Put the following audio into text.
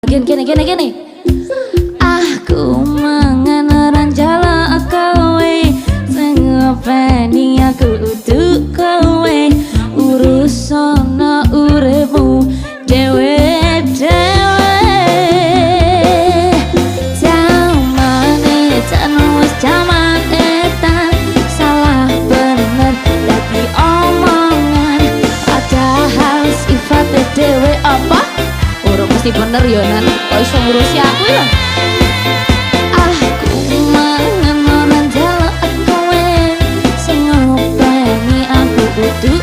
Gini gini gini gini. Aku mangan ora njaluk kowe, sing ngopeni aku udu kowe, urusana uripmu dhewe dhewe. Jaman edan wis jaman edan, salah bener dadi omongan, padahal sifate dhewe apa urung mesti bener yo. Nan kok iso ngurusi aku ya? Aku mangan ora njaluk kowe, sing ngopeni aku udu.